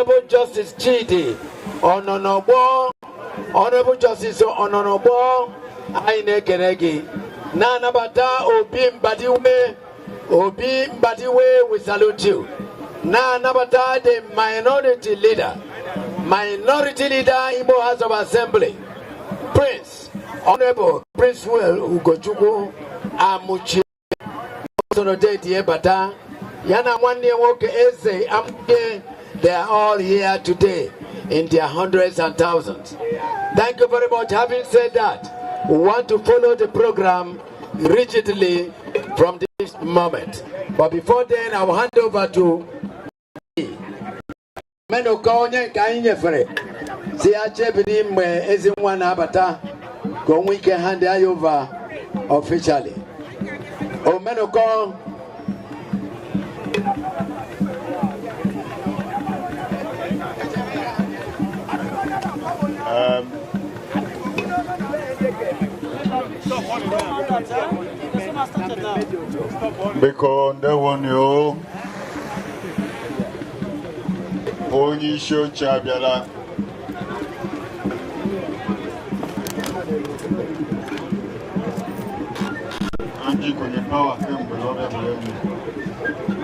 Honorable Justice Chidi Ononogbo. Honorable Justice Ononogbo, anyị na-ekele gị. Na-anabata Obi Mbadiwe. Obi Mbadiwe, we salute you. Na-anabata the minority leader, minority leader, Imo House of Assembly, Prince Honorable Prince Will Ugochukwu Amuchi, soro date bata ya na nwanne ya nwoke Eze Amuche. They are all here today in their hundreds and thousands. Thank you very much. Having said that, we want to follow the program rigidly from this moment, but before then, I will hand over to Menuka, onye nke anyị nyefere si ya chebiri mgbe ezi nwa na-abata ka o nwee ike hand ya over officially. Omenụkọ. Biko, ndewonu o. Onye isi oche abịala. Anyị kwenye power kemgbe na ọ bịabara elu.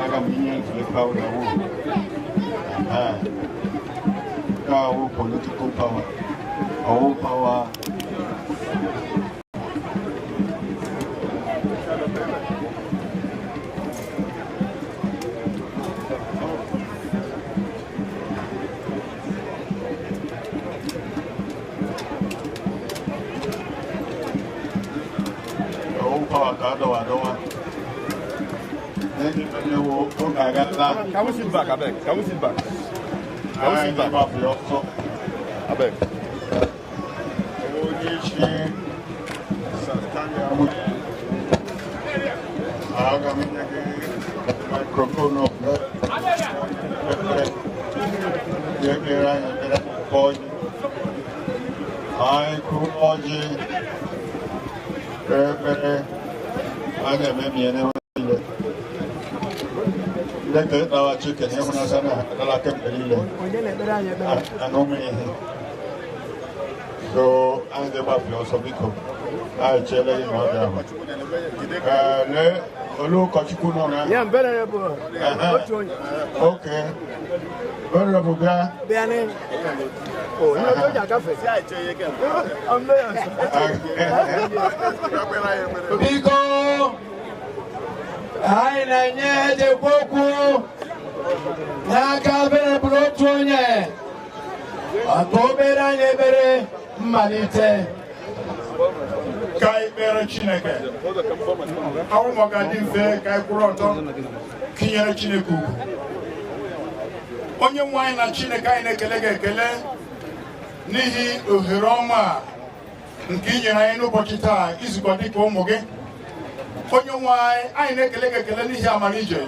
Aga m inye ntuli power wụ nke a wụ political power, ọwụ power. Ọwụ power ka adọwa adọwa. Ndị mere wụ oge agala. Can we sit back, abeg? Can we sit back? Can we Anyị sit back? gbapụ ya ọsọ. Abeg. Onye isi Stanley Amuche, aga m enye gị microphone ọbụla ekpere ya ekpere anyị ekpere nke ọjị. Anyị kụrụ ọjị, kpee ekpere, anyị ememie n'ebe niile. Ndị ka ịkpawa chicken ịhụnanya na adala kemgbe niile aṅụ mmiri ihe. So anyị ga-agbafe ọsọ, biko. Anyị cheela gị na ọ dị ahụ. Ee, lee olu ụkọchukwu nọ na Ya venerable otu onye. Oke venerable bịa. Bịa ní o ní ojú ọjà káfẹ. Ọmọ yẹn sọ. Biko, anyị na-enye ejekwa okwu n'aka venerable otu onye ka o mere anyị ebere mmalite. Ka anyị kpere Chineke ọnwụ ma ọ ga-adị mfe ka anyị kwụrụ ọtọ kinyere Chineke ugwu. Onye nwe anyị na Chineke anyị, na-ekele gị ekele n'ihi ohere ọma a nke i nyere anyị n'ụbọchị taa izukọ dịka ụmụ gị. Onye nwe anyị, anyị na-ekele gị ekele n'ihi amara ije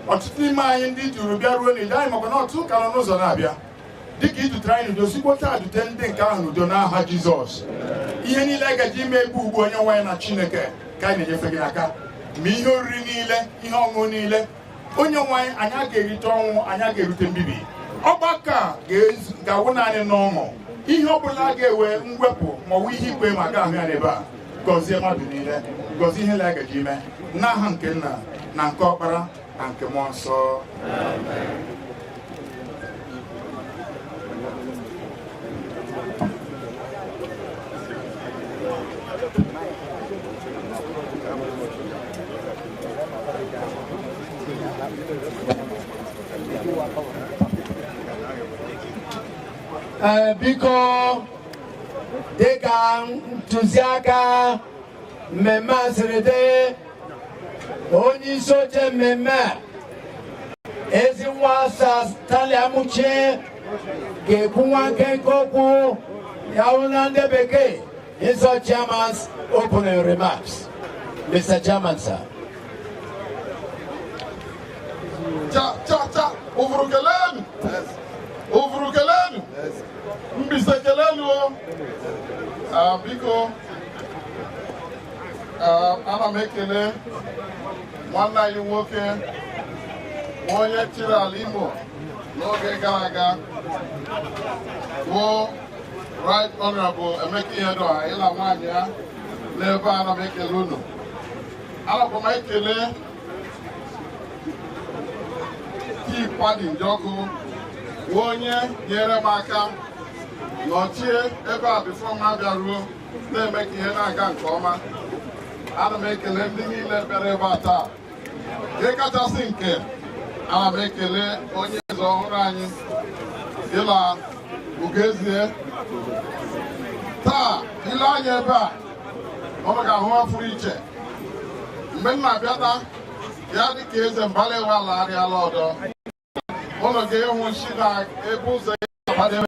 ọtụtụ n'ime anyị ndị duru bịa ruo n'ile anyị, makwa na ọtụtụ ka nọ n'ụzọ na-abịa. Dịka i dutere anyị n'udo, sikwa taa dute ndị nke ahụ n'udo n'aha Jizọs. Ihe niile anyị gaji ime ebe ugbu, onye nwe anyị na Chineke, ka anyị na-enyefe gị n'aka, ma ihe oriri niile, ihe ọṅụṅụ niile. Onye nwe anyị, anyị a ga-erite ọnwụ, anyị a ga-erute mbibi. Ọgbakọ a ga-awụ naanị n'ọṅụ. Ihe ọ bụla ga-ewe mwepụ ma ọ bụ ihe ikpe ma ga ahụ ya n'ebe a. Gọzie mmadụ niile, gọzie ihe niile anyị gaji ime, n'aha nke Nna na nke Ọkpara na nke Mmụọ Nsọ. Ee, biko, dịka ntụziaka mmemme a siri dị, onye isi oche mmemme a, ezi nwa Stanley Amuchie, ga-ekwu nwa nkenke okwu ya hụ na ndị bekee ịzọ chairman's opening remarks. Mr. Chairman, sir. Cha cha cha, Uvuru kelenu. Uvuru kelenu. Mbaise kelenu o. Ah, biko. Ah, ana m ekele nwanne anyị nwoke, onye chịrị ala Imo. N'oge gara aga bụ Right Honorable Emeka Ihedioha ịla nwaanyị ya n'ebe a, ana m ekele unu. Anakwa m ekele Chief Paddy Njọkụ, bụ onye nyere m aka nọchie ebe a before m abịaruo, na-eme ka ihe na-aga nke ọma. Ana m ekele ndị niile bịara ebe a taa. Nke kachasị nke, ana m ekele onye eze ọhụrụ anyị, Ịla Ugoezie. Taa, ile anya ebe a, ọ ga-ahụ pụrụ iche. Mgbe m na-abịata ya, dịka eze Mbalewa lagharịala ọdọ, ụnụ ga-ịhụ si na ebe ụzọ ya akwadebe.